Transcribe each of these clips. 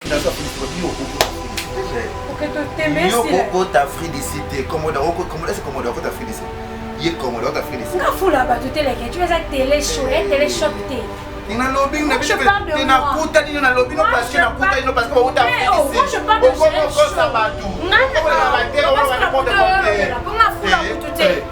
Yo kokota Afrique du Sud te, Komodo, Komodo, est-ce Komodo akota Afrique du Sud? Ye Komodo akota Afrique du Sud. Nga fula bato te leke, tu eza télé show, ya télé shop te. Nalobi na bino te nakutani no nalobi no parce que nakutani no parce que bauta Afrique du Sud. Okomi okosa bato. Nga fula mutu te.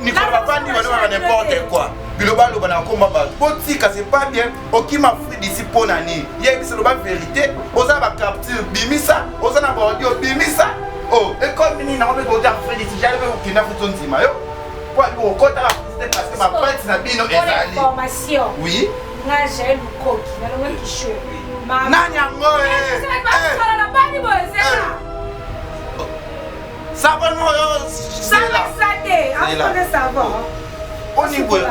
Mikolo bafandi balobaka n'importe quoi. Biloba loba na komba bato. Botika c'est pas bien. Okima Afrique d'ici mpo na nini? Yebisa loba verite. Oza na ba capture bimisa, oza na ba audio bimisa. Oh, ekomi nini nango mpe kota Afrique d'ici, jali mpe kokenda futi ondima yo. Po abi kokota Afrique te parce que ba pati na bino ezali. Formation. Oui. Nga Jael Lukoki, nalongaki show. Nani yango eh? Bani boye zela. Savon oyo zela. Savon te, afone savon. Oni boye ko.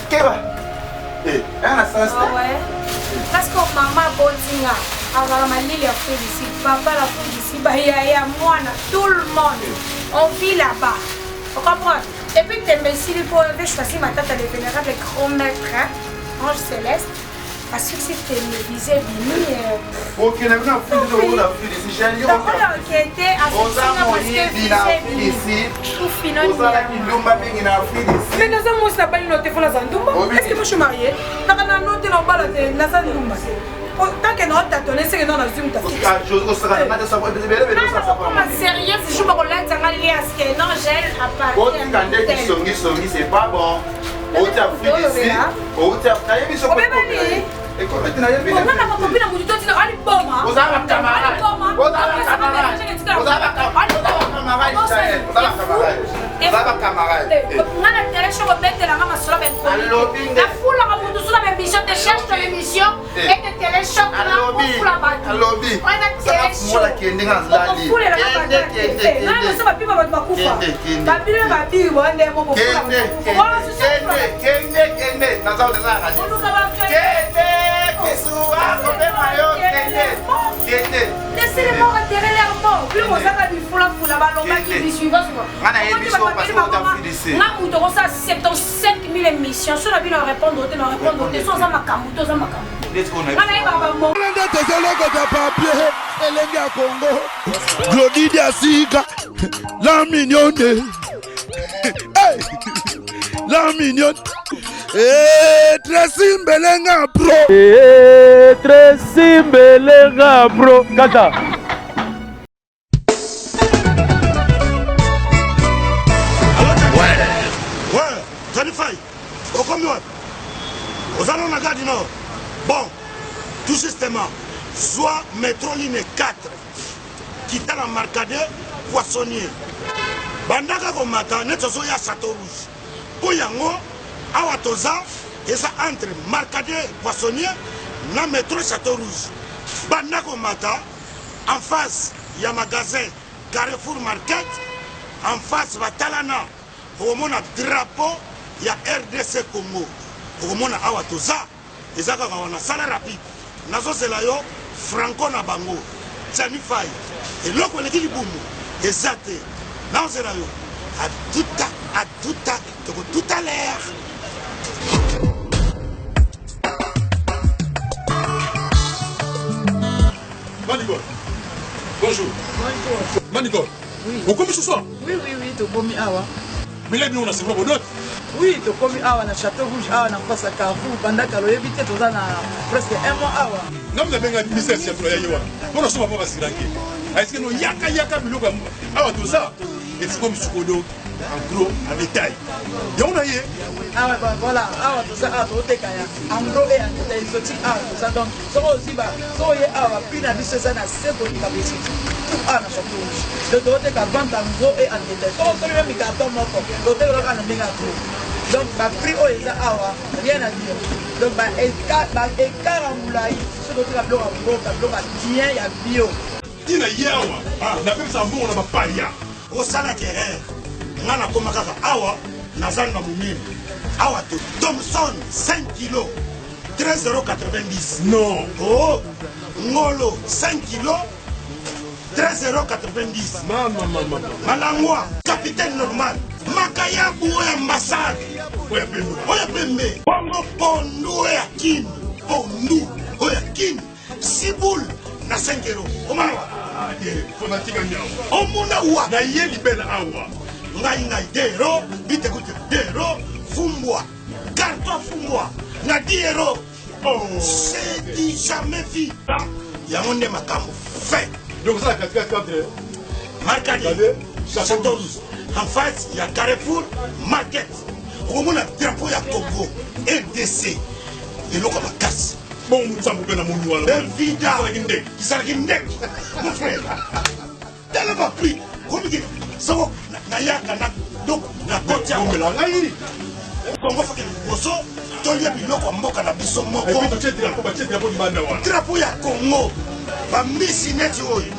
Keba. Eh, na sens te. Ah ouais. Parce que maman aboti nga azala malili ya Afrique du Sud, papa la Afrique du Sud, bayaya mwana, tout le monde. On vit là-bas. On comprend? Et puis tembe esili mpo avait choisi matata le vénérable grand maître hein, ange céleste. Asukisi tembe vise ebimi. Okende kuna Afrique du Sud, Afrique du Sud, Lokola okende oza moyibi na Afrique du Sud, ozalaki ndumba mingi na Afrique du Sud. Mais naza mwasi nabali no te fo naza ndumba. Est-ce que moi je suis mariée? Naka na no te na obala te naza ndumba te. Tant que na tatone seke na nazwi moto afixokoma sérieuse jour bakolatisa nga lias ke non gel apartiotika nde kisongisongi c'est pas bon outi Afrique du Sud outi nayebi soko obebani ekomi te nayebi nga na bakopi na motu totina aliboma oza ba camarade oza ba camarade oza ba camarade oza ba camarade oza ba camarade nga na tele shoko betela nga masolo Alobi nde. Nafulaka mutu sous la émission te cherche ton émission et te tele choc na kofula bato. Alobi. Wana tele show. Mola kende nga nzali. Okofulela nga Kende bato. kende Nga kende. naso bapima bato bakufa. Kende, kende. Babino babiri bwa nde moko kofula Kende bato kende. bakufa. Wana susu Kende kende kende. Naza naza radio. Oluka bato. Kende kisuwa kobema yo kende. Kende. Laissez les morts enterrer leurs morts. Plus bozaka bifulafula balobaki Kende. bisuivant suivant. Nga nayebi so parce que ota FDC. Nga moto okosala 75 000 émissions so na bino répondre te na répondre te so oza makambo te oza makambo te. Nga nayebaka bamo. Nde tozolokota papier elenge ya Congo. Glody Diasika, la mignonne. Hey! La mignonne. Eh, Tracy Mbelenga bro. Eh, Tracy Mbelenga bro. Kaka. Ouais, Johnny Fay, okomi wapi? Oza nano na gare du Nord? Bon, tout justement, zwa metro ligne 4, kita na Marcadet Poissonnier. Bandaka komata neti ozoya Chateau Rouge. Mpo yango awa toza eza entre Marcadet Poissonnier na metro Chateau Rouge. Banda komata en face ya magasin Carrefour Market, en face batalana, okomona drapeau ya rdc Congo, okomona awa toza, eza kaka wana, sala rapide, nazozela yo Franco na bango, Gianni Fay, eloko eleki libumu eza te, nazozela yo, aduta aduta toko tout à l'heure. Manicole. Bonjour. Bonjour. Manicole. Oui. Okomi ce soir? Oui, oui, oui, tokomi awa. Mais là, on a c'est quoi Oui, tokomi awa na Château Rouge awa na face ya Carrefour banda kala oyebi te toza na presque un mois awa. Nga mna benga ministère ya ya yewa. Pona soma papa siranke. Est-ce que no yaka yaka biloko awa toza et comme sikodo en gros en détail. Yango na ye. Awa ba voilà, awa toza awa toteka ya en gros et en détail exotique awa toza donc soki ozwi ba soki oye awa prix na biso eza na se koleka ba exotique tout awa na Château Rouge. Donc toteka vente en gros et en détail. Soki osombi meme carton moko toteka kaka na ndenge ya gros. Donc ba prix oyo eza awa rien à dire. Donc ba écart ba écart ya molayi soki toteka biloko ya mboka biloko ya bien ya bio. Tina ye awa napekisa mbongo na bapaya. Osalaki erreur nga nakoma kaka awa na zanga monene awa te Thomson 5 kilo 13,90 non oh ngolo 5 kilo 13,90 mama mama malangwa capitaine normal makayabu oyo ambassade oyo pembe oyo pembe bongo pondu oyo ya kin pondu oyo ya kin. 6 boule na 5 euro. Omona wa? Ah, fanatique nyao. Omona wa? Na ye libela awa. Ngai ngai 2 euro, bitekute 2 euro, fumbwa. Carton fumbwa na 10 euro. Oh. C'est du jamais vu. Yango nde makambo fin. Donc ça katikati entre Markadi, Château Rouge, en face ya Carrefour Market. Okomona drapeau ya Congo RDC. Eloko ya makasi. Bon nzambe mpe namoni wana. Bevida. Ezalaki ndenge. Ezalaki ndenge. Mon frère. Tala ba prix. Komiki soko nayaka na donc na koti ya Omela ngai. Congo faut que liboso tolia biloko ya mboka na biso moko. Et puis totie drapeau, batie drapeau libanda wana. Drapeau ya Congo. Bambisi neti oyo.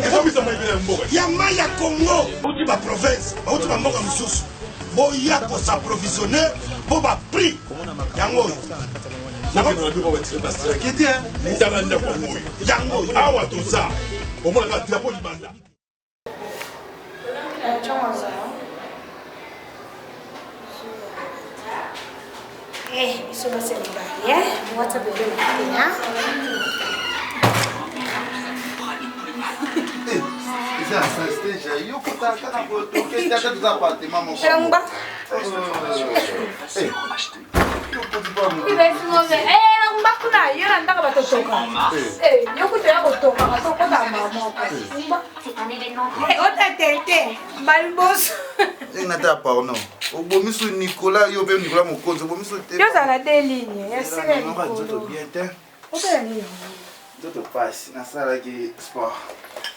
Ekomisa mai ya mboka. Ya mai ya Congo. Bauti ba province, bauti ba mboka mosusu. Boya ko s'approvisionner po ba prix yango oyo. Nakende na biloko basiraki te. Tala ndako yango oyo. Yango oyo. Awa toza. Omonaka drapeau libanda. Eh, biso basi ya mibali eh? WhatsApp ebelaka te hein? Eza na stage yo kota kaka tokende ata toza appartement moko. Elongba. Elongba kuna yo na ndako batotoka. Yo kutu ya kotokaka tokota mama. Otatete mbalboso. Nata porno. Obomisu Nicolas yo pe Nicolas Mokonzi obomisu te. Yo ozala de ligne ya sila Nzoto likolo. bien te. Obela nini? Nzoto pasi nasalaki sport.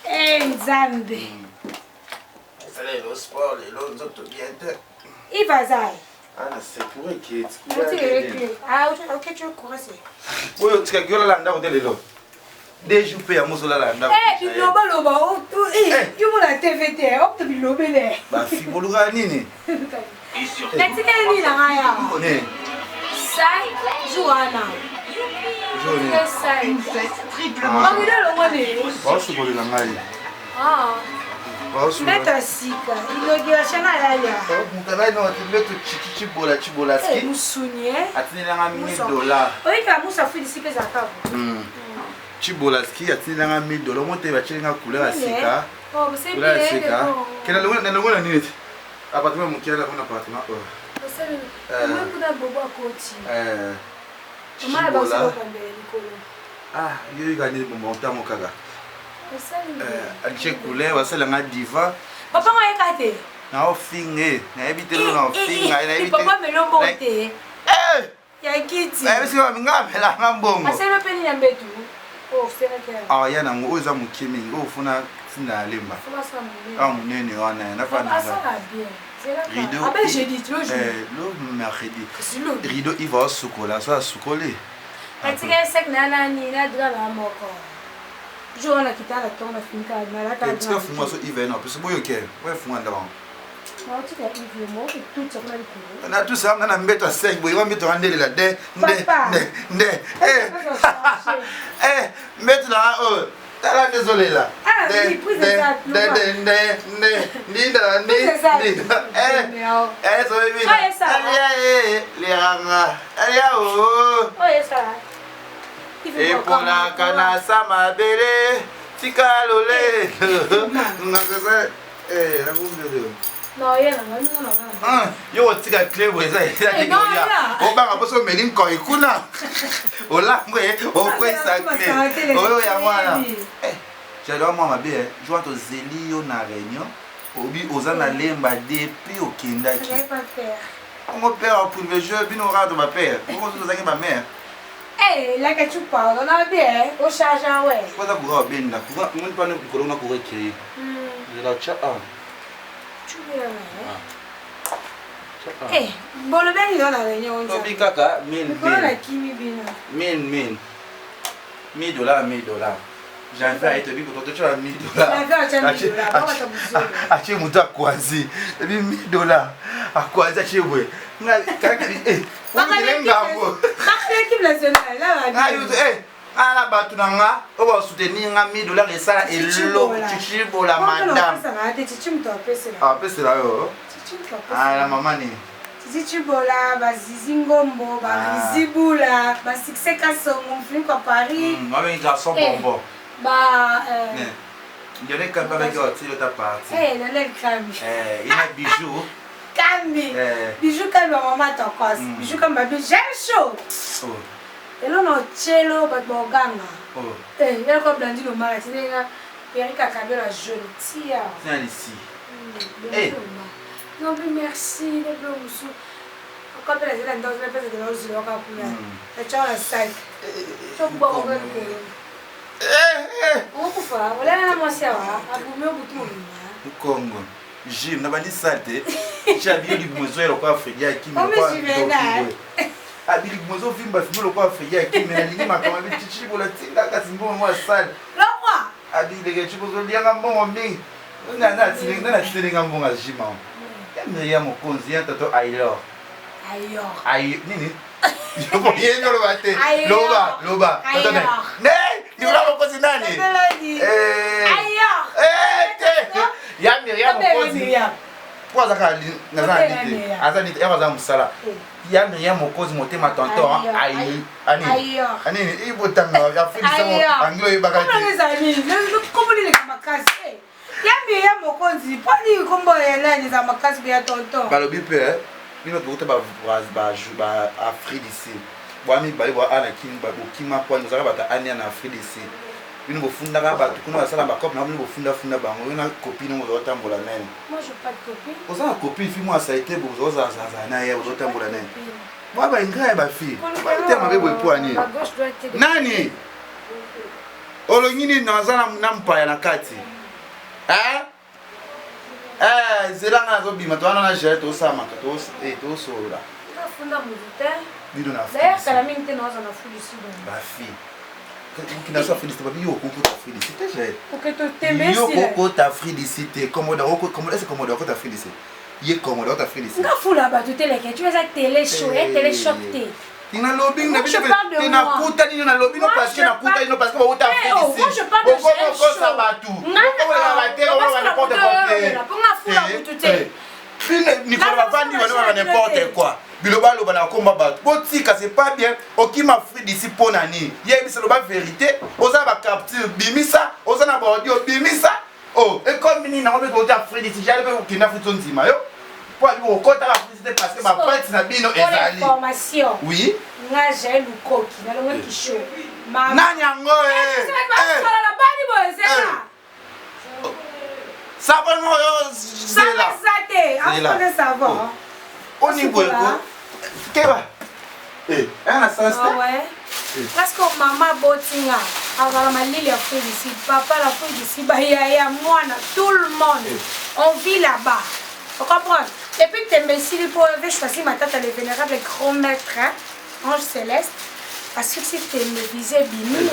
Eh Nzambe. Nasala lelo sport lelo nzoto bien te. Yves Azai. Ah na secours eketi. Oyo Oyo otikaki olala ndako te lelo. Deux jours mpe yango ozolala ndako. bilobaloba yo mona tv te okto bilobele Bafi boluka nini? Natikali nini na ngai awa Ne. sai jour wana Jour nini? bangido elongo ne Baosukolela ngai. Mbeto ya sika inauguration alali. Moto alali na mbeto chibola chibola ski. Musuni atindelanga 1000 dollar. Oyika musa afudisi mpe ezalaka. Chibola ski atindelanga 1000 dollar mo te batielinga couleur ya sika. Couleur ya sika. Kena longo na nini te? Appartement moke ala kuna appartement oyo. Kuna bobo akoti. Chibola. Ah, yo yoka nini montango kaka. Atie couleur basalanga diva. Papa ngo ayeka te. Naofinga ye nayebi te lelo naofinga ye nayebi te. Papa melombo te. Ya kiti. Nayebi soki nga amelanga mbongo. Asali mpe nini ya mbetu? Awa ya nango oyo eza moke mingi oyo funa ntinda ya lemba. Awa monene wana nafanda. Rideau. Lo mercredi. Rideau Yves aosukola so asukoli. Atika sec na nani na drap na moko. Jour wana kita na ntongo na finika nalata. Tika fungwa so Yves na biso boyoke. Oyo fungwa ndako. Naotika Yves mo tuta kuna likolo. Na tusa nga na mbeto ya 5 boye mbeto ya ndelela de nde nde nde. Eh. Eh mbeto na oyo. Tala nde ezolela. Ah, nde nde nde nde nde ndinda ndi ndinda. Eh. Eh so bibi. Alia eh leranga. Alia o. Oyo esala. Eponaka na sa mabele tika lolelo. Ngakasa eh nakumbele. Yo otika clé boye eza eza obanga mposo omeli nkoi kuna olangwe okwesa clé oyo yango wana jaloa mwa mabe joa tozeli yo na réunion obi oza na lemba depuis okendaki ongo père aprivilégie bino kaka to bapère bongo ozangi bamare. Laka tu parles, on a bien, au charge, ouais. Kwanza courant obenda courant moni pana likolo na courant ekei ezela tya a. Bolobeli yo na réunion. Tobi kaka 1000. Likolo nakimi bino. 1000 1000 1000 dollars 1000 dollars janvier aye tobi totyola 1000 dollars atie moto akwazi ebi 1000 dollars akwazi atie boye okele ngambo ala bato na nga oyo basoutenir nga 1000 dollars esala eloko chichibola madame apesela yo ala mama nini. Titi Tshibola, ba Zizi Ngombo, ba Ah. Rizi Bula, ba Succès Kasongo, Mfunikwa Paris. Babengi garçon Eh. bonbon. Ba euh, Lionel Kambi babaki otili ota parti. eh, Lionel Kambi. Eh, ina bijou. Kambi. Eh. Bijou Kambi ba mama tokos. Bijou Kambi ba j'aime chaud. Oh, Elo na cello bato baoganga. oh. Eh, eloko Blandine Omar atindenga Erika Kabelo jaune tia. Tina lisi. Eh. Non mais merci, le blo musu. Okapela zela ndao zela pesa zela ozela okapula. Acha na sac. Chokuba kwa likolo. Eh, eh. Okufa, olala na mwasi awa, abumi obutu mobimba. Kongo. Jim, na bandi sale te. Chabi libumu ezoya lokola Fredi Hakimi Omi lokola Juvenal. ndoki boye. Abi libumu ezovimba fimbo lokola Fredi Hakimi nalingi makambo abi Chichi bola tinda kasi mbongo mwa sale. Lokwa. Abi leke Chichi ozolianga mbongo mingi. Nani atilinga mbongo ya Jim awa? Ya Miriam Mokonzi, ya Toto Aylor. Ayor. Ay nini? Ye loba te. Aylor. Loba, loba. Toto nani? Aylor. Ne, Nicolas Mokonzi nani? Tebelani. Eh. Ayor. Eh, te. Ya Miriam Tobela Mokonzi. Miriam. Po azaka naza Tobela na nite. Miriam. Aza nite, aza mosala. Ya Miriam Mokonzi motema tonton Ayor. ayi ani. Ayor. Ani ibotanga ya Felix Ayor. anglo ebaka Kombo te. ezali kombo nini makasi. Eh, Ya Miriam Mokonzi, mpo nini kombo ya nani eza makasi ya tonton? Balobi mpe eh, bino tokota ba ba ba Afrique d'ici. Bwa mibale bwa ana kini ba bokima kwa nozaka bato ani na Afrique d'ici. Bino bofundaka bato kuna basala bakope na bino bofundafunda bango yo na copine ngo ozotambola nani. Moi je pas de copine. Oza na copine fi mwa asaite bo ozozazazala na ye ozotambola nani. Bwa ba ingrat ya ba fille. Batema mabe boye po ani. Ma gauche doit être Nani? Olongi nini naza na- na mpaya na kati? Eh? Eh, zela nga nazobima to wana na gere tosamaka tosolola Nafunda mutu te. bino na D'ailleurs kala mingi te naoza na fulisi donc. bafi okina so afridisi te babi yo okokota afridisi te jael Oke totembe yo esila. okokota afridisi te ese komoda okota afridisi ye komoda okota afridisi Nga fula bato te leke, tu eza télé show, ya télé choc te. nalobi Moi, je parle de moi. nakutani no nalobi no Moi, parce que je nakutani parle- no parce que bauta Eh, oh, moi, je parle de Jael okokosa Show. bato Nga na- okokola n'importe Nga quoi nga fula mutu te. mikolo Nga bavandi fula balobaka mutu n'importe te. quoi biloba aloba na komba bato botika c'est pas bien okima Afrique d'ici mpo na nini yebisa loba vérité oza na bacapture bimisa oza na baaudio bimisa o ekomi nini nango mpe ota Afrique d'ici jali mpe okende Afrique tondima yo mpo abi okotaka Afrique te parce que bapati na bino Pour ezali l'information, oui nga Jael Lukoki, nalongaki show. Mama. nani yango eh? Eh, Basala bani boye zela. savon oyo Savon zela eza te, Zela. afuna savon. oni boye ko keba Eh, aya na sens Ah te ouais. Parce que maman botinga, azala malili ya Afrique d'ici, papa la Afrique d'ici, ba yaya, mwana, tout le monde. On vit là-bas. Vous comprenez? Et puis Tembesili pour avait choisi ma tante le vénérable grand maître, hein, Ange Céleste. Parce que si Tembe visait Bimi,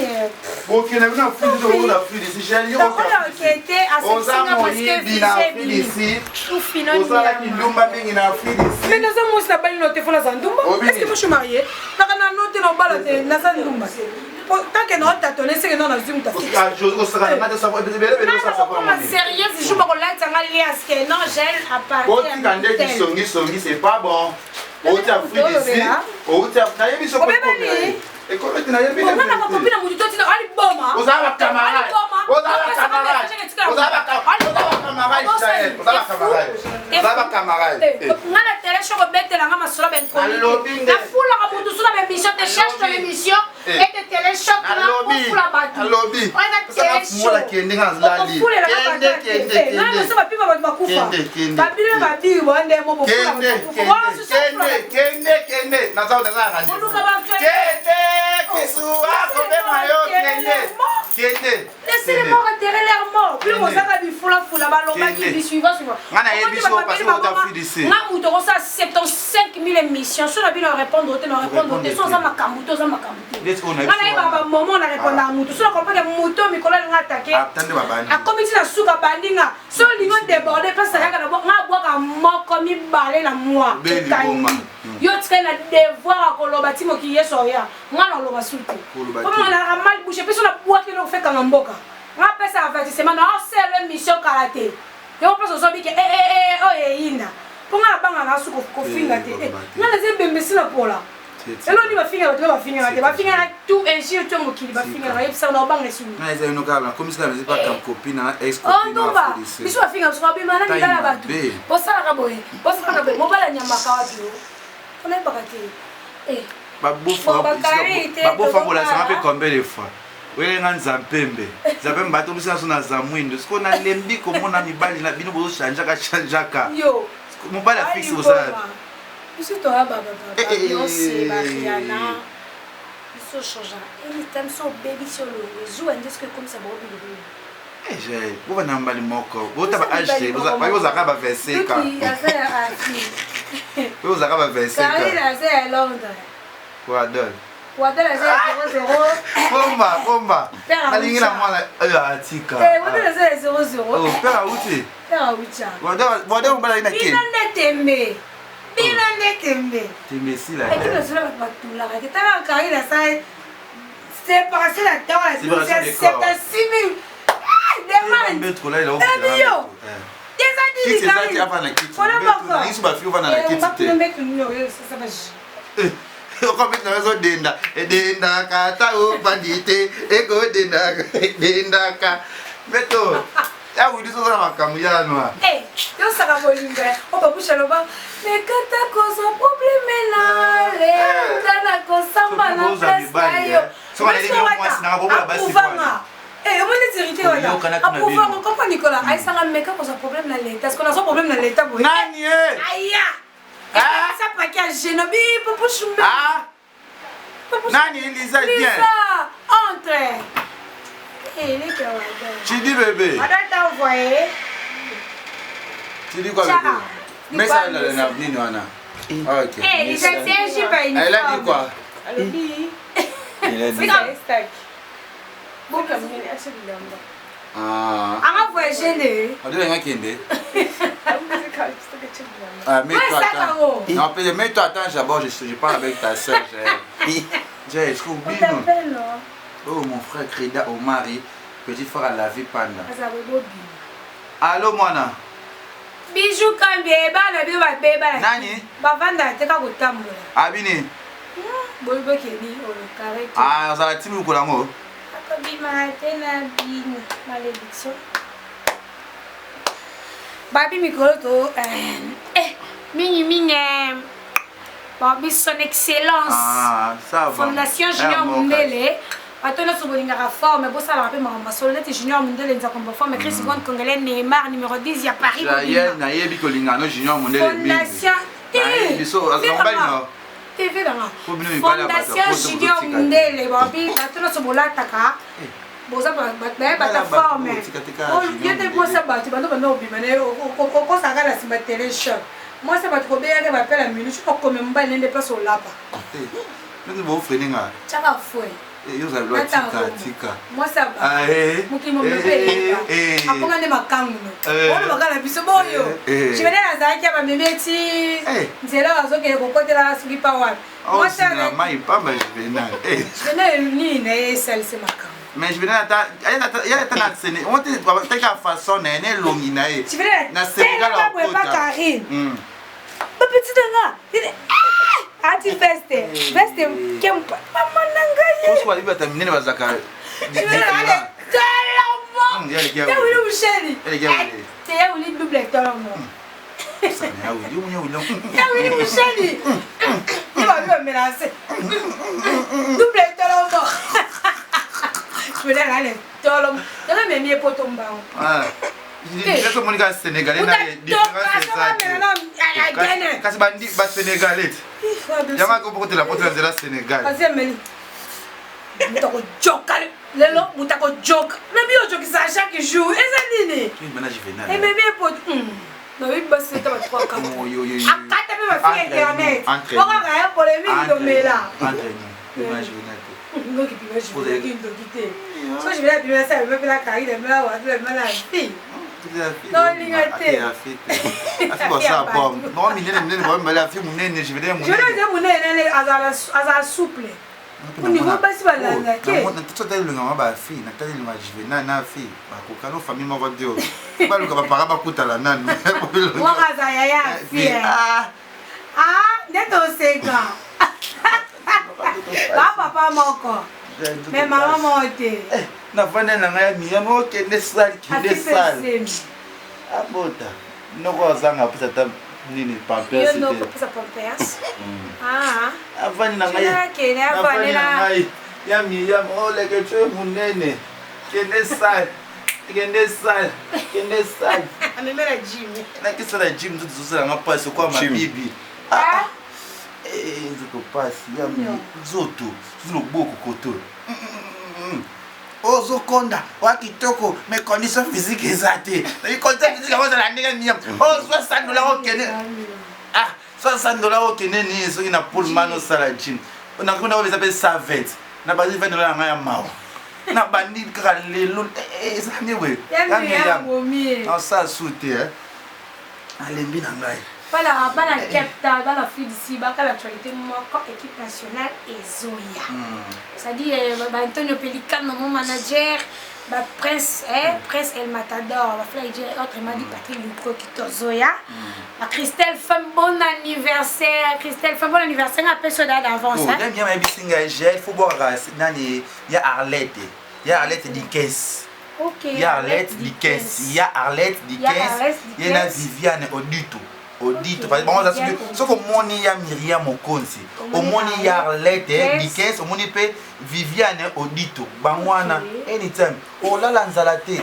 okende bino Afrique d'ici okota Afrique d'ici jali yo Lokola okete oza asekisinga parce que moyibi na visait Afrique Bimi. d'ici Tufino ozalaki nyama. ndumba mingi na Afrique d'ici Mais naza mwasi nabali na telefone naza ndumba. Obini. Est-ce que moi je suis mariée? Naka na note na obala te naza ndumba. Tant que na otatone seke no nazwi moto afiki. Ah, osakana nga te savon ebele ebele Nana osala savon okoma ya monene. sérieuse jour bakolatisa nga lias ke non Jael appartient otika à nde tel. kisongisongi c'est pas bon outi Afrique d'ici Olobela. outi nayebi soko Obebani. ekomi te nayebi Onga na bakopi na motu totina aliboma. oza bacamarade oza bacamarade oza bacamarade Jael oza bacamarade oza bacamarade nga na tele shoko obetelanga masolo Nalobi nde. benkolnafulaka motu so na baémission te cherche ton Nalobi. émission Eh. ete tele shok Nalobi. ofula bato Nalobi. Osala fungola kende nga nazali. Kende, kende, kende. bapima bato bakufa Kende, kende. babino babiri bondemo bofula kende bato kende bakufa kende kende kende naza naza na rendez-vous. Oluka bato. Kende kisu akobema yo kende kende Laissez les morts enterrer leurs morts. Puis Kende. bozaka bifulafula balobaki Kende. bisuivant suivant. Nga nayebi so parce que ota Afrique d'ici. Nga moto okosala 75 000 émissions so na bino répondre te na répondre te so oza makambo te oza makambo te. Neti oyo nayebi Nga so nayebaka wana. bamoment na répondaka motu so na comprendre moto mikolo alinga atake Ata nde babandi. akomi ti na suka bandinga so olingi odeborde mpesa kaka na nga abwaka moko mibale na mwa Obeli liboma. yo tikali na devoir ya koloba ti mokili yesu oya nga na oloba su te Koloba te. po nalaka mal bouche mpe so nabwaki eloko fekanga mboka nga pesa avertissement na osele mission kala te yango mpesa ozobike oyo eyinda Mpo nga nabangaka su kofinga te. Eh, nga naza ebembe esila pola. Eloni bafinga bato bafingaka te, bafingaka tout injure to mokili bafingaka, yebisaka na obanga esuni. Nga eza ino kaka nakomisi kaka naza pa copine na ex oh, copine na Ntumba, biso bafinga biso babima na mibala bato. Bosalaka boye, bosalaka boye, mobali anyamaka wapi yo? Onayebaka te. Eh. Babofangolasanga mpe combien de fois oyele nga nzampembe nzampembe batobisi naso na zamwindo sikoyo nalembi komona mibali na bino bozochangeaka changeaka mobali afiksi bosala biso toya babababeyonce bariana biso changeaka anytime so obebisi olongo ezuwa nde soki ekomisa bango bilobelo bovanda na mbali moko bota ba age te bayi bozalaka ba 25 ans oyo ozalaka ba 25 ans wadol wadol aza ya 00 pomba pomba nalingi na mwana oyo atika wadol aza ya 00 père auti père auti wadol mobali ayi na ken bino nde tembe bino nde tembe tembe esila ekipe nazola bato batulaka te tala karine asali Séparation na ntango na 76 000 demande ebiyo eza nini okomiti na ezodenda edendaka ata ofandi te ekodendaka edendaka mbeto ya wili soza na makambo ya noa eh, yosaka bolingo o babusha loba mekata kozwa probleme na leta na kosamba na place na yo apuvanga eh, omoni verité wana apuvanga kompa nicolas ayesanga meka kozwa problème na leta ce qu'on azwa problème na leta boye nani aya esa paki ya genobi popushume Nani Lisa viens. Lisa, entre. Eh, Tu dis bébé. Madame t'a envoyé. Tu dis quoi bébé Mais ça là na nini wana. Ah, OK. Eh, Lisa, c'est un jupe à Elle a dit quoi Alobi. Elle a dit. Boka mini acha bilamba. Ah. Anga voyager nde. Adela nga kende. Ah, mets-toi attends. Non, mets-toi attends d'abord, je, je parle avec ta soeur. Jay, est-ce que vous Oh, mon frère Krida Omari, petit frère à la vie panda. Allô, mwana. Bijou kambi bana bino babeba. Nani? Bavanda te ka kotambola. Abini. Boyi bokeni olokare. Ah, ozala timi mokolo yango. Akobima te na bino malédiction. Babi mikolo to eh, eh mingi mingi eh, babi son excellence ah, ça va. Fondation Junior Mundele bato nyonso bolingaka forme bosalaka mpe makambo masolo neti junior mundele nzakomba forme chris mm. congolais neymar numéro 10 ya paris nayebi kolinga no junior mundele fondation te TV na nga fondation junior mundele babi bato nyonso bolataka eh. boza baye bata forme yo te mwasi ya bato bando bando obima naye okosaka na nsima tele choc mwasi ya bato kobeyaka bapela minuti okome mobali nende place olapa tiaka fue Eh, yo ozali tika tika mwasi ah, mokili mobimba eleka akoma nde makangu no eh. olobaka na biso boyo juvenal azalaki ya bamemi eti nzela azokende kokotela soki pa wapi mai pamba juvenal juvenal nini na ye esalisi makambo mais juvenal ata ye ata na sene oteka façon na ye na elongi na ye na sénégal akota karine bapeti na nga ah! ati veste veste ke mama na ngai koso bayebi bato ya minene bazalaka tolomo ya wili musheni te ya wili double tolomo ya wili musheni ye babi bamenase double tolomo je tolo yango ememi ye poto mbango ah. biso omoni kaka sénégalais na différence eza te kasi basénégalais yango akopokotela poto na nzela sénégal moto akojoka lelo moto akojoka nabi ojokisa chaque jour eza nini ememi ye poto hmm. nayebi basi ata ba 3 4 akata mpe bafi internet okaka ya polémique lomela ndoki pima juvenal ndoki te so juvenal pima sa pima pela karine pima watu pima na fi nolinga te minene minene juvenal munene azala souple. Niveau basi balanda te. Natali elongi yango ba fille, natali elongi ya Juvenal na fille bakoka no famille moko te oyo. Baluka ba parents bakutana nanu. Waka aza yaya ya fille. Ah. Ah, nde toseka. Ba papa moko. Mais mama moko te. Eh, nafanda na ngai ya Miriam okende sale kende sale. Abota. Noko azanga apesa ata nini pampers te. Yo noko apesa pampers. Ah. Avandi na ngai. Avandi na ngai. Ya Miriam, oh leke tue munene. Kende sale. Kende sale. Kende sale. Amemela gym. Nakisa na gym nzoto ezosala nga mpasi okwa mabibi. Ah. Eh, nzoto mpasi ya nzoto. Loboko koto. Ozokonda wa kitoko mais condition physique eza te. Condition physique yango ezala ndenge nini? Oh 60 dollars okende. Ah, 60 dollars okende nini soki na pullman osala gym. Nakunda oyo eza pe 120. Na bandi 20 dollars na ngai ya mawa. Na bandi kaka lelo eza nde boye. Nasala su te. Nalembi na ngai. Bana bana Cape Town, bana Afrique du Sud, baka l'actualité moko équipe nationale ezoya. C'est-à-dire ba Antonio Pelicano mon manager, ba Prince eh, Prince El Matador, ba Fly J autrement dit Patrick Lukoki tozoya. Ba Christelle femme bon anniversaire, Christelle femme bon anniversaire nga peso da d'avance. Oh, bien bien bisinga gel faut boire nani ya Arlette. Ya Arlette Dickens. Okay, ya Arlette Dickens, ya Arlette Dickens, ye na Viviane Odito. Odito, parce que bango soki soki omoni ya Myriam Mokonzi, omoni ya Arlette Dickens, omoni pe Viviane Odito, bango wana anytime olala nzala te.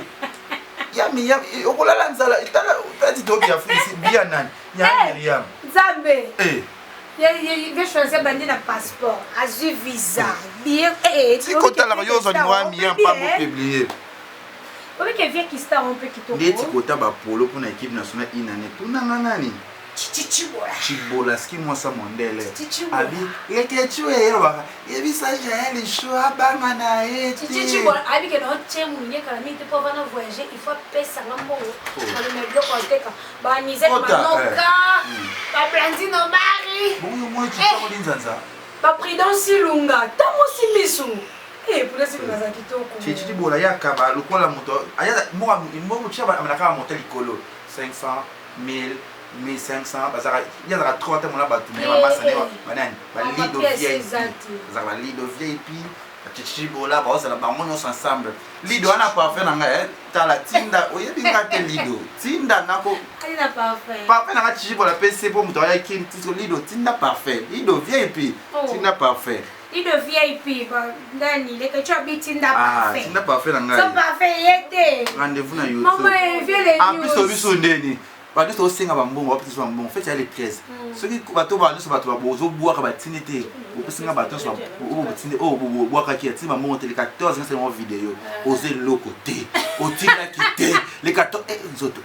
Ya Myriam, okolala nzala, tala tala ti tobi ya Afrique, biya nani? Ya Myriam. Nzambe. Eh. Ye choisir bandi na passeport, azui visa, billet eh eh. Ti kotala yo ozwa numéro ya Myriam pa bo publier. Obi ke vieux Kista on peut kitoko. Ndeti kota ba polo pona équipe nationale inane tuna nga nani? Chichibola. Chibola ski mwasa mondele. Abi lekechu eyelobaka yebisa Jael show abanga na ye te. Chichibola abi ke na tie munye kala mingi te po avana voyager il faut apesa nga mbongo. Aloma biloko ateka. Ba Nisette Manoka, ba Blandine Omari. Bongo yo moni chichongo linzanza. Ba Prudence Ilunga, tango si misu. Eh, Prudence Ilunga za kitoko. Chichi bola ya kaba lokola moto aya mbongo mbongo tia ba amelaka moto likolo 500 1000 1500 bazaka ye azalaka trop ata mona bato me bamasa ne banani balido vip azalaka balido vip Chichi bola baozala bango nyonso ensemble lido wana parfum na ngai eh, tala tinda oyebi nga te lido tinda nako parfum na nga chichi bola pesi mpo moto ayaki tito lido tinda parfum lido vip oh. tinda parfum lido vip ndani leke cho abi tinda ah, parfum tinda parfum na ngai so parfum ye te rendez-vous na youtube mama evie en plus obiso ndeni bato nyonso osenga bambongo bapesa biso bambongo feti ya le 13 soki bato ba nyonso bato bozobwaka batindi te opesi nga bato nyonso oyo oyo bobwakaki atindi bambongo te le 14 ngasali mwa video oza eloko te otindaki te le 14 eh, nzoto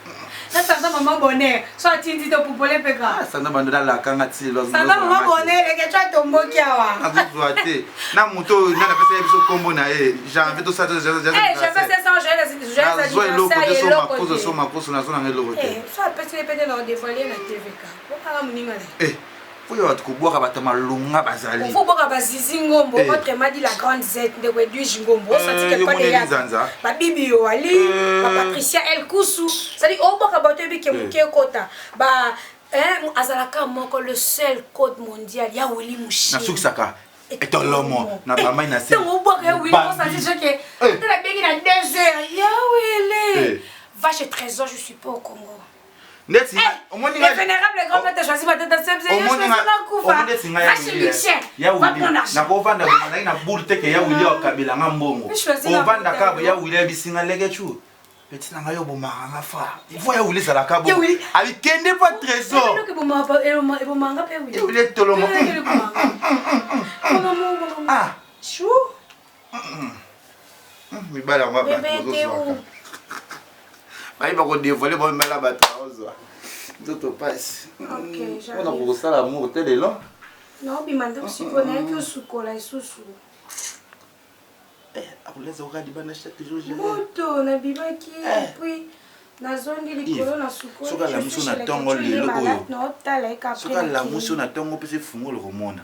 na sanda mama bonheur so atindi te opupole mpe ka ah, sanda bando nalakanga ti lelo sanda mama bonheur ekeco atomboki awa nazozwa te na moto oyo nani apesa ye biso nkombo na ye janvier tosala nazwa eloko te so makoso so makoso nazwa nanga eloko te eh, oyo bato kobwaka bato malonga bazali kobwaka bazizi ngombo eh. autrement dit la grande z ndeko edwige ngombo eh, osatikepadeya babibi yoali bapatricia el kusu cestadire obwaka bato oyebi ke moke ekota ba azalaka moko le seul code mondial ya wili mushi nasukisaka etolomo na bamai na se ntango obwaka ya wili osanti soki te nabengi na 2 heures ya wili va chez trésor je suis pas au congo ndeti omoni le vénérable grand maître choisi matata semse omoni ndeti ngai ya wili nakovanda nazalaki na boule te ke ya wili akabela nga mbongo ovanda kaka ya wili ayebisi nga lekechu Petit na ngai obomaka nga fa. Il faut ya wuli ezalaka bo. Abi kende pa trésor. Ebomaka pe wuli. Wuli etolomo. Ah. Chou. Mibala yango bato bozozwaka. Bayi bako dévoiler ba mibala bato bazozwa. Nzoto pasi. Mpona kokosala amour te lelo. Naobima nde sikoyo nayaki osukola lisusu. Eh, akoleza oka libanda chaque jour moto nabimaki eh. puis nazongi likolo na sukoli soki alamusi na ntongo lelo oyo soki alamusi na ntongo mpesa efungolo komona.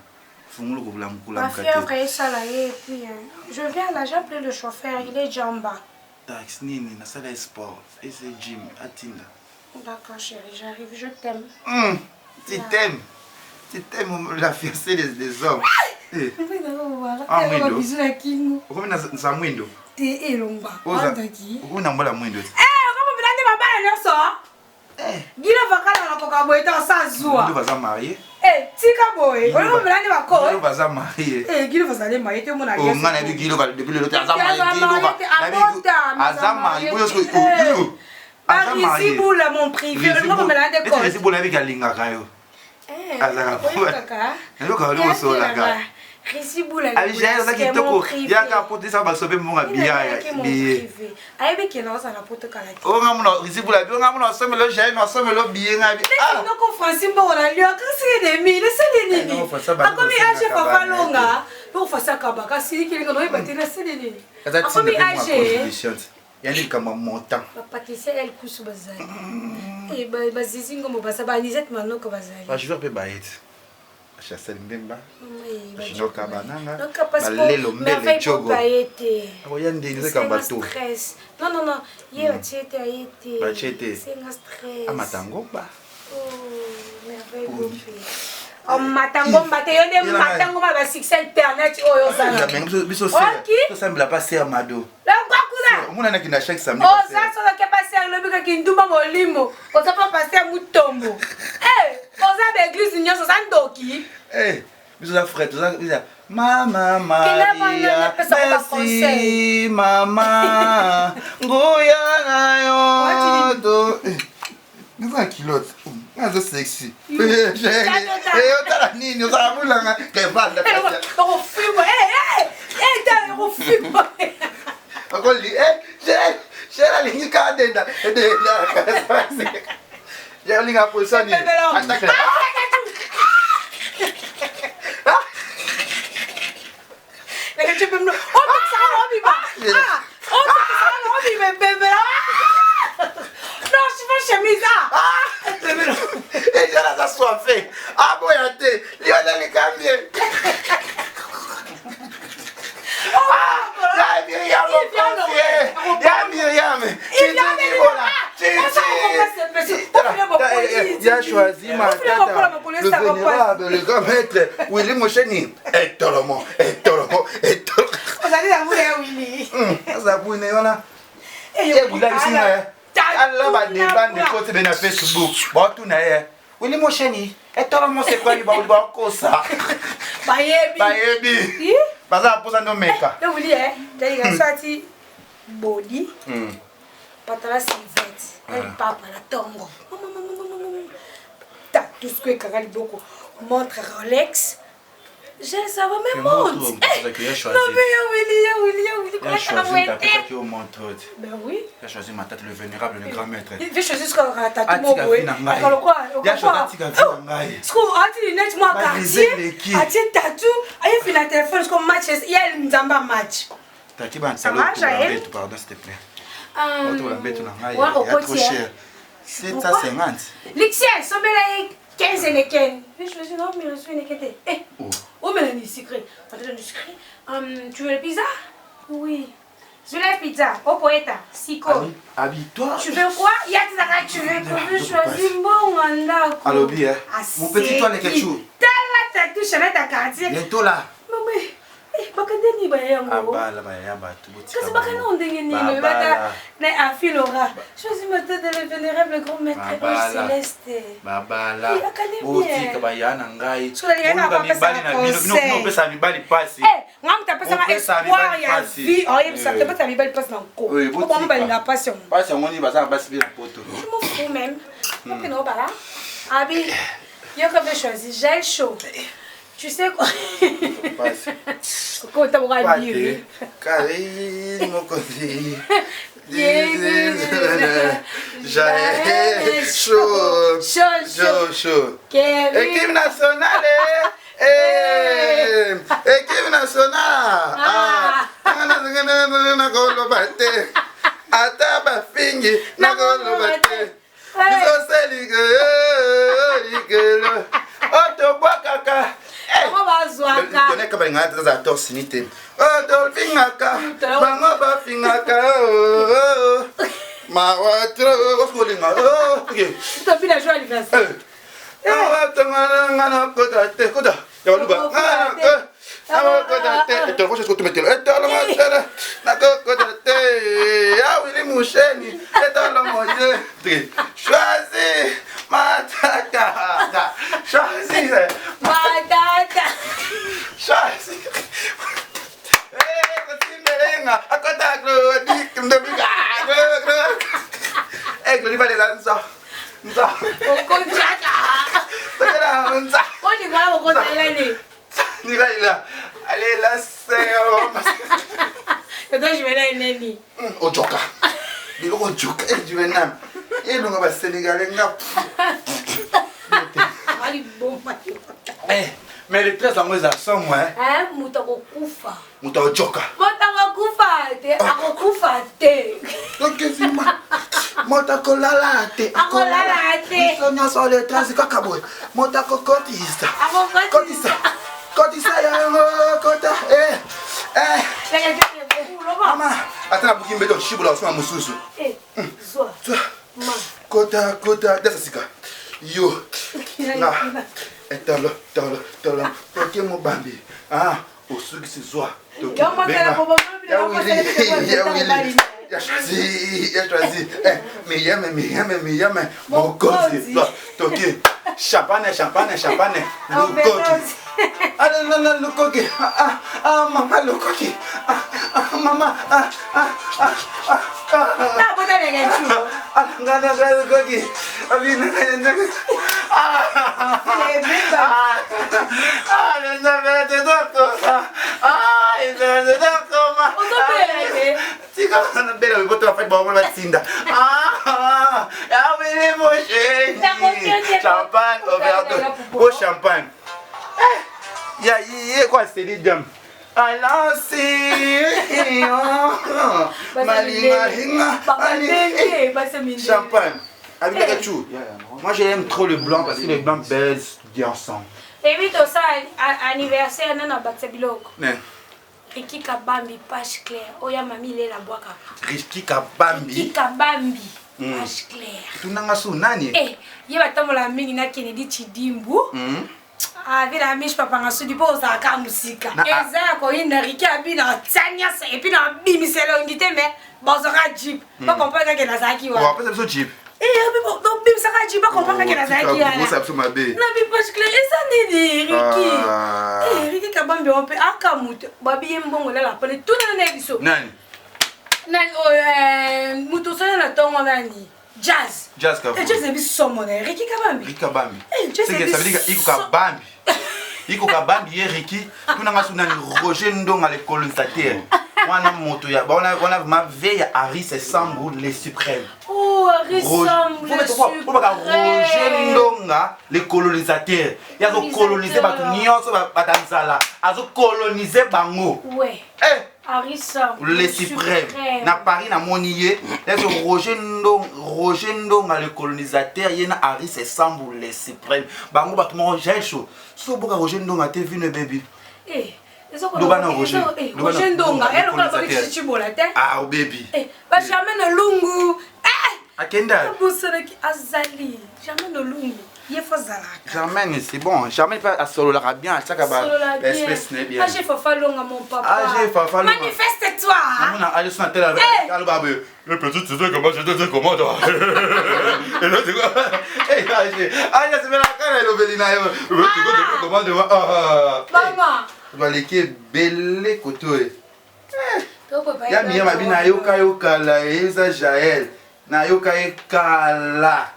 Fungolo Ma fièvre esala ye et puis je viens là, j'ai appelé le chauffeur, il est déjà en bas. Taxi nini nasala ye sport ese gym atinda. D'accord chérie, j'arrive, je t'aime. Tu t'aimes. Tu t'aimes la fiancée des, des hommes. Eh. Ah, mwindo. Okomi na za mwindo. Te elongba. Okomi na mbola mwindo. Eh, okomi bilande mabala nyonso. Eh. Gino vakala na koka boye ta sa zuwa. Gino baza marié. Eh, tika boye. Oyo bilande bako. Gino baza marié. Eh, Gino bazali marié te mona. Oh, nga na bi Gino ba depuis le aza marié Gino ba. Aza marié. Boyo so Gino. Aza marié. Rizibula mon privé. Oyo bilande ko. Rizibula bi kalingaka yo. Eh, Azaka. Nayoka yo solaka. Algérie oza kitoko yaka poto esa basope mbongo ya biya biye ayebi ke naoza na poto kala te onga mona risibula bi onga mona osomelo jaye na osomelo biye nga bi ah noko Francis mbongo na lio kasi demi leseli nini akomi age papa longa noko Francis akabaka asilikilinga noyeba te naseli nini akomi age yani likambo ya montant bapatricia el kusu bazali bazizi ngombo baza banisete manoko bazali bajoueur mpe bayete Chancel Mbemba, Junior Kabananga, Balelo Mbele Djogo. Akoya ndenge eza kamba to. Stress. Non non non, ye batie te aye te. Batie te. Senga stress. Amata ngomba. Oh, merveille bope. omata ngomba te yo nde mata ngomba ba succès internet oyo ozala biso tosambela pa ser mado Longwa kuna. Omona naki na chaque samedi. Oza solo ke pasteur lobi kaka kindumba molimo. Oza pa pasteur mutombo. Eh, oza ba église nyonso oza ndoki. Eh, biso za frère toza biso Mama Maria, merci mama, nguya na yo to. Naza na culotte, naza sexy. Otala nini, ozala mulanga kevanda. Okofimba, eh eh eh tala okofimba. Okoli eh Shela alingi kaka denda denda. Ya olinga position nini? Attaque. Ejala aza soife aboya te lionel kambie ya miriam ya miriam Ya choisi ma tata, le vénérable, le grand maître Willy Mosheni. Etolomo, etolomo, etolomo. Ozali na bule ya Willy. Aza bune wana. Ye bula bisi na ye. Ala ba débat de côté na Facebook. Ba tuna ye. Willy Mosheni, etolomo c'est quoi ba ba kosa. Bayebi. Bayebi. Baza na posa ndo meka. Le Willy eh, tali sati body. Patala Sylvette, el papa la tongo. Ta tout ce que ekanga liboko montre Rolex. Je ça va même montre. Non mais ya Willy, ya Willy, ya Willy, Il a choisi ta tête au montre. Ben oui. Il a choisi ma tête, le vénérable, le grand maître. Il veut choisir ce qu'on a tatu mo boye. Akalokwa, Il a choisi tika vie na ngai. Ce qu'on a dit net moi quartier. Atie tatu, aye fina téléphone ce qu'on match, il y a nzamba match. Taki ba nsalo to mbeto pardon s'il te plaît. Oto la mbeto na ngai. Ya trop cher. 750. Lixia, sombela ye 15 elekeni. Mais je me suis dit non mais je suis nekete. Eh. Oh mais ni sucré. Attends, ni sucré. Tu veux le pizza? Oui. Je veux la pizza. Au poeta, siko. Habille-toi. Tu veux quoi? Ya tu veux quoi? Je choisis mbongo ndako. Alobi eh. Mon petit toi les ketchup. Tala ta touche na ta quartier. Bientôt là. Maman. Eh, bakande nini baya yango abala baya bato botika kasi bakande yango ndenge nini bata na afilora choisi matata le vénérable grand maître ange céleste babala botika baya na ngai oluka mibali na bino bino opesa mibali pasi nga moto apesaka espoir ya vie oyebisa topesa mibali pasi na nko po bango balinga pasi yango pasi yango nini baza na basi mpe na poto je m'en fous même okende obala abi yoka mpe choisi gel chaud. Tu sais quoi? Kota moko abiri. Karine Mokonzi. Jael chaud. Chaud, chaud, chaud. Équipe nationale. Eh, équipe nationale. Ah. Nakoloba te. Ata bafingi nakoloba te. Biso se likolo. Otobwakaka. Bango bazwa. Tozwaka. Lionel Kambi alingaka azala torse nu te. Oh, tofingaka bango bafingaka oh, oh, oh. Mawa trop okolinga oh, ok. Tobina jour anniversaire. Awa tongana nga na kota te kota ya baluba nakokota te etolo fo kotumetelo etolo motele nakokota te ya wili musheni etolo moye te choisi matata choisi Matata. choisi kosimbelenga akota glodi ndobika glodi balela nso nso Okonzaka. tokela nsa Olinga okonzela nini? Nikaila alela seo Tata Juvenal nini? Ojoka biloko ojoka e Juvenal elonga ba Sénégalais nga Aliboma. Eh, mais le 13 yango eza somo hein. Eh, moto akokufa. Moto akojoka. Moto akokufa te, akokufa te. Tokezima. Moto akolala te. Akolala te. Biso nyonso le 13 kaka boye. Moto akokotisa. Akokotisa. Kotisa. Kotisa yango kota. Eh. Eh. Mama, ata nabuki mbeto shibola osoma mosusu. Eh, zwa. Zwa. Ma. Kota kota dasa sika. Yo. Nga. Etalo tolo tolo. Toke mobambi. Ah, osukisi zwa. Toke. Yo motela Benga. bobo, Ya yo Willy, motela ya bobo, Willy. Ya choisi, ya choisi. Eh, miyame, miyame, miyame. Mokonzi. Zwa. Toke. Champagne, champagne, champagne. Lukoki. Ah, non, non, lukoki. Ah, ah, ah, mama lukoki. Ah, ah, mama. Ah, ah, ah, ah, ah. Na bota leke chu. Ah, nga na nga lukoki. Abi na nga na nga. Ah. Ah, ah, na na na na Ah, na na na na. Ozobela te. Tika na bela boto ba ba ba tinda. Ah, ya wele mo chéri. Champagne overdose. Au champagne. Eh, ya ye quoi c'est les dames. Alasi. Malinga linga. Babenge, basi mindele. Champagne. Avec chou. Moi j'aime trop le blanc parce que le blanc baise bien ensemble. Ebi tosala anniversaire nano abakisa biloko. Ne. Riki Kabambi page claire. Oya mami lela bwaka. Riki Kabambi. Riki Kabambi page claire. Tunanga su nani? Eh, ye batambola mingi na Kennedy Chidimbu. Ah, vila mish papa nga sudi po ozalaka mosika. Na- Eza ya koyinda Riki abi na tia nyonso et puis na bimisa elongi te mais bazwaka jeep. Ba comprendre kaka nazalaki wana. Wapesa biso jeep. Eh, abi bobimisaka jeep ba comprendre kaka nazalaki wana. Kosa biso mabe. Na bi page claire eza nini Riki? Ah. Eh, Riki Kabambi wa mpe aka moto babi ye mbongo elala pale tuna na ye biso. Nani? Nani oyo eh, moto osala na ntongo nani? Jazz. Jazz Kavu. Eh, Jazz ebi somo na ye Riki Kabambi. Riki Kabambi. Eh, Jazz C'est que ebi ça veut dire que Iko so- Kabambi. Iko Kabambi ye Riki. Tunanga su nani Roger Ndonga le colonisateur. Wana moto ya wana wana ma veille ya Harris Sambu le suprême. Oh, Harry Sambu, le Roger suprême. Ndonga le colonisateur. Ye azo coloniser bato nyonso bata nzala. Azo coloniser bango. Ouais. Eh Harry Sambu. le suprême na paris namoni ye ezo roger ndonga roger ndonga le colonisateur ye na aris esambu le suprême bango bato moko jael show so oboka roger ndonga te vino ebebi Eh, Loba na Roger. Eh, Loba na Roger Ndonga, Ndonga, eh, lokola le babi colonisateur. chichibola te. ah obebi Eh, ba Germaine Lungu. Eh, akenda abosanaki azali. Germaine Lungu. Ye fo azalaka. germaine c'est bon germaine mpe asololaka bien atiaka Solola bien. baespèce na ye bien Age Fafa Longa, mon papa. Age Fafa Longa. Manifeste-toi. namona age so na tele Eh. aloba boye le petit tu sais comment je te sais comment toi et là c'est quoi Eh, age age asepelaka na elobeli na yo Le petit tu sais comment de ah Mama. baleki ebele kote oyo ya miya mabi nayoka yo kala eza jael nayoka ye kala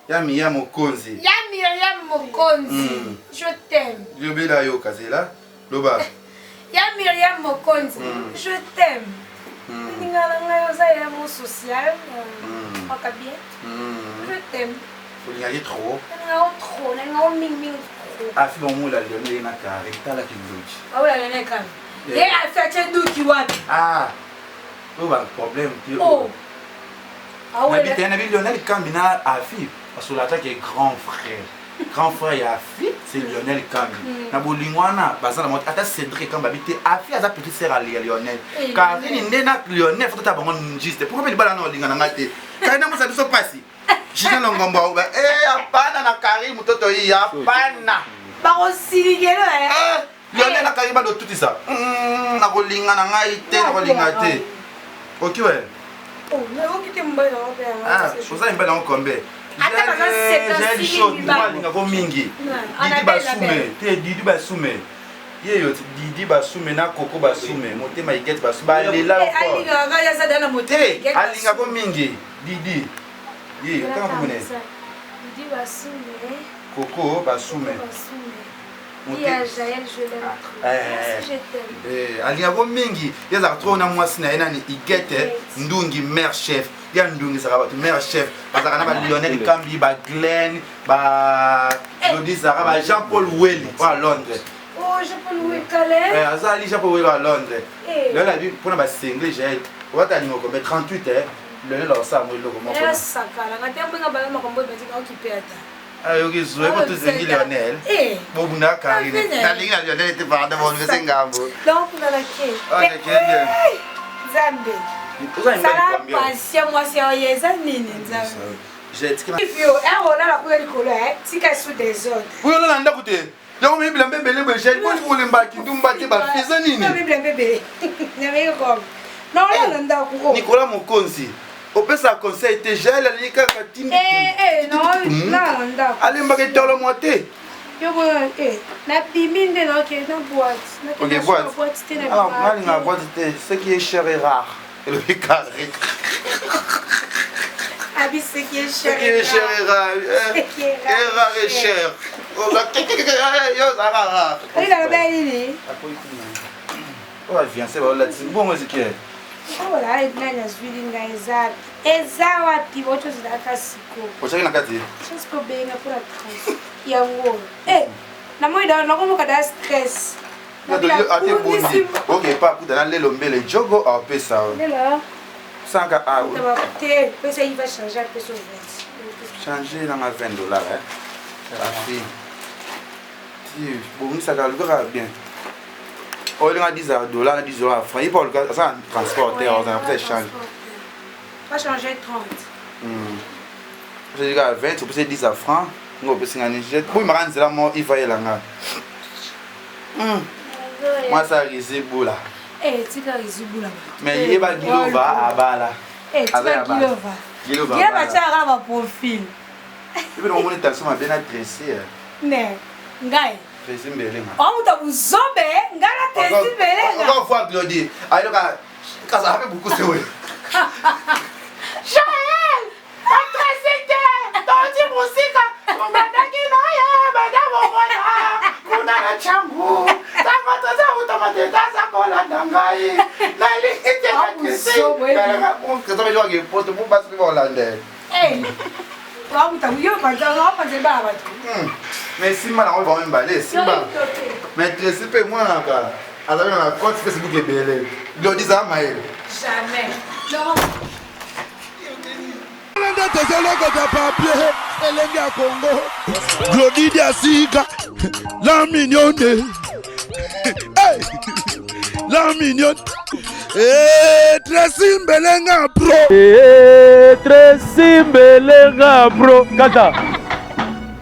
ya miya mokonzi Ya Myriam Mokonzi. Je t'aime. lobela yoka zela loba Ya Myriam Mokonzi. Je t'aime. Ninga na ngai oza ya mo social. Oka bien. Je t'aime. olingaki trop Nalinga yo trop, nalinga yo mingi mingi trop. afi bamola lelo ye na kare talaki ndoki Aola nene kaka. Ye afi atie nduki wapi? ah oyo baproblème te Oh. nabi Aola. te nabi lionel kambi na afi basola atake grand frère Grand frère ya Afi, c'est Lionel Kambi. Na bolingo wana baza na ata Cédric Kambi abi te Afi aza petite sœur ya Lionel. Eh, Karine nde na Lionel faut tata bango juste. Pourquoi pe libala na olinga na nga te? Karine amosa biso pasi. Julien Longombo aoba eh hapana na Karine mtoto hii hapana. Bakosilikelo eh. Eh, Lionel na Karine bado tutisa. Nakolinga na ngai te, nakolinga te. Oki we. Oh, nayoki te mobali na ngo mpe yango. Ah, oza mibali yango kombe. Ata baza Jael Show, alingako mingi. Didi Basume, te Didi Basume. Ye yo ti Didi Basume na Coco Basume, motema Igete Basume, balela yo fort. Alingaka ya zada na motema. Te, alingako mingi. Didi. Ye yo tanga komone. Didi Basume. Coco Basume. Alingako mingi ye azalaka trop na mwasi na ye nani Igete Ndungi mère chef ya Ndungi ezalaka bato mère chef bazalaka na ba Lionel Kambi ba Glenn ba Lodi Zara ba Jean Paul Weli oyo ya Londres. Oh, Jean-Paul Weli Kale. Azali Jean Paul Weli ya Londres. Lionel abi mpona basengle Jael owata alingaka kombe 38 Lionel akosala ngo eloko moko. Sakala nga te mbenga bala makambo oyo batika okipe ata. Ayoki zwe ko tozengi Lionel. Bobunda Karine. Nalingi na Lionel te pardon bongese ngambo. Donc na la ke. Ok, ke. Nzambe. Sala patient mwasi oyo eza nini Nzambe. Yo, eh olala kuna likolo eh tika sous désordre. Oyo olala ndako te. Yango mi bilamba ebele boye Jael boni kolemba kindumba te ba fille eza nini? Mi bilamba ebele. Na mi robe. Na olala ndako oh. Nicolas Mokonzi opesa conseil te Jael alingi kaka tindi. Eh eh na olala ndako. Alembaka etolo mwa te. Yo boye eh na bimi nde na okende na boîte. Ok boîte. Boîte te na Ah, nalinga boîte te. Ce qui est cher est rare. Elobi carré. Abi ce qui est cher. Ce qui est cher est rare. Ce qui est rare. Est rare et cher. Yo ozalaka rare. Oyo naloba nini? Oyo aviance baolatisi mbongo ezike. Awa nani azwili ngai eza eza wapi oyo ozalaka siko. Otyaki na kati? Chance kobenga mpona trans yango. Eh, namoni nakomoka da stress. Ate bondi. Ok, pa kuta na lelo mbele jogo apesa. Lelo. Sanka a. Te, pesa il va changer apesa 20. Changer nanga 20 dollars hein. Afi. Ti bongisaka lukaka bien. Oyo linga 10 dollars na 10 dollars franc. Il parle ça transporteur, on a peut change. Va changer 30. Je dis 20, opesa 10 francs, ngo opesi nga ni jet. Boyimaka nzela moko iva yelanga. Mwasi ya rizibula. Eh, tika rizibula. Mais yeba Gilova abala. Eh, tika Gilova. Gilova. Gilova tiaka ba profil. Epe na omoni tension mabe na Tracy. Ne, ngai. Tracy Mbelenga. Omuta buzobe, ngai na Tracy Mbelenga. Encore fois Glody. Ayoka kaza ape beaucoup c'est oui. Joël, Tracy te, toti musika, obandaki na ye, banda bomona, kuna na changu. Tango toza utama te taza kolanda ngai. Nalingi te na Tracy. Kaza bejo ke poto bu basi ba kolanda. Eh. Wamuta yo panza, wapanza ba bato. Mais simba na ngo ba mibale, simba. Mais Tracy pe mwana kala. Azali na compte Facebook ebele. Glody za mayele. Jamais. Non. Nde tozolokota papier elenge ya Congo. Glody Diasika, la mignonne. Hey! La mignonne. Eh, Tracy Mbelenga pro. Eh, Tracy Mbelenga pro. Kata.